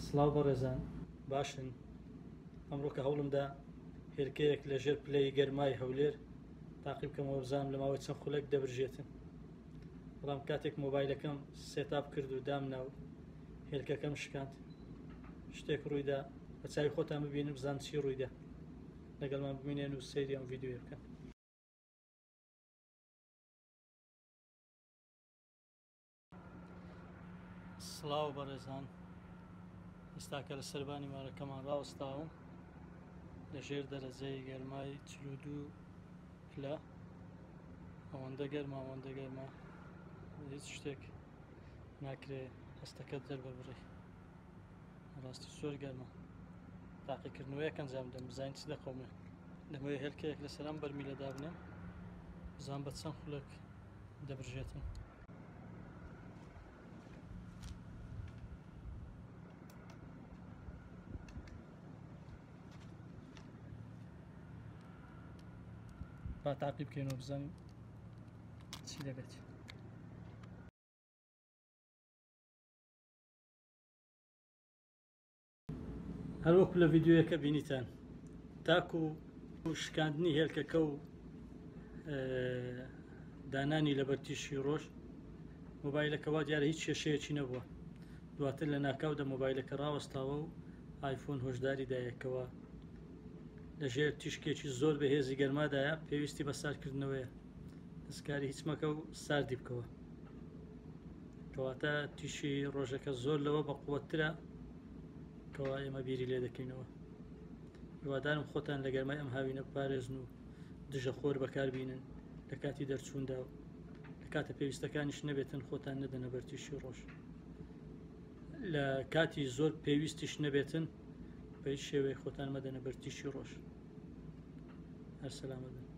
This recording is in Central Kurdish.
سڵاو بەڕێزان باشن ئەمڕۆ کە هەوڵمدا هێلکەیەک لە ژێر پلەی گەرمای هەولێر تاقی بکەمەوە بزانم لە ماوەی چەند خولەک دەبرژێتن بەڵام کاتێک مۆبایلەکەم setup کرد و دامنا و هێلکەکەم شکاند شتێک ڕوویدا بە چاوی خۆتان ببینن بزان چی ڕوویدا لەگەڵمان بمینێن و سەیری ئەم ڤیدیۆیە بکەن. سڵاو بەڕێزان ئێستاکە لە سەربانی مارەکەمان ڕاوەستاوم لە ژێر دەرەجەی گەرمای 42 پلە ئەوەندە گەرما ئەوەندە گەرما هیچ شتێک ناکرێ هەستەکەت دەرببڕی ڕاستی زۆر گەرمە تاقیکردنەوەیەک ئەنجام دەم بزانین چ دەقەومێ دەمەوێت هێلکەیەک لەسەر ئەم بەرمیلە دابنێم بزان بە چەند خولەک دەبرژێتن. با تاقی بکەینەوە بزانین چی دەبێت. هەروەکو لە ڤیدیۆیەکە بینیتان تاکو شکاندنی هێلکەکە و دانانی لەبەر تیشکی ڕۆژ مۆبایلەکە وا دیارە هیچ کێشەیەکی نەبووە دواتر لە ناکاودا مۆبایلەکە ڕاوەستاوە و ئایفۆن هۆشداری دایەکەوە لەژێر تیشکێکی زۆر بەهێزی گەرمادایە پێویستی بە ساردکردنەوەیە دەستکاری هیچ مەکە و ساردی بکەوە کەواتە تیشی ڕۆژەکە زۆر لەوە بە قوتترە کەوا ئێمە بیری لێ دەکەینەوە هیوادارم خۆتان لە گەرمای ئەم هاوینە بپارێزن و دژە خۆر بەکاربینن لە کاتی دەرچووندا و لە کاتە پێویستەکانیش نەبێتن خۆتان نەدەنە بەر تیشی ڕۆژ لە کاتی زۆر پێویستیش نەبێتن بە هیچ شێوەیەک خۆتان مەدەنە بەر تیشی ڕۆژ هەر سەلامەت بن.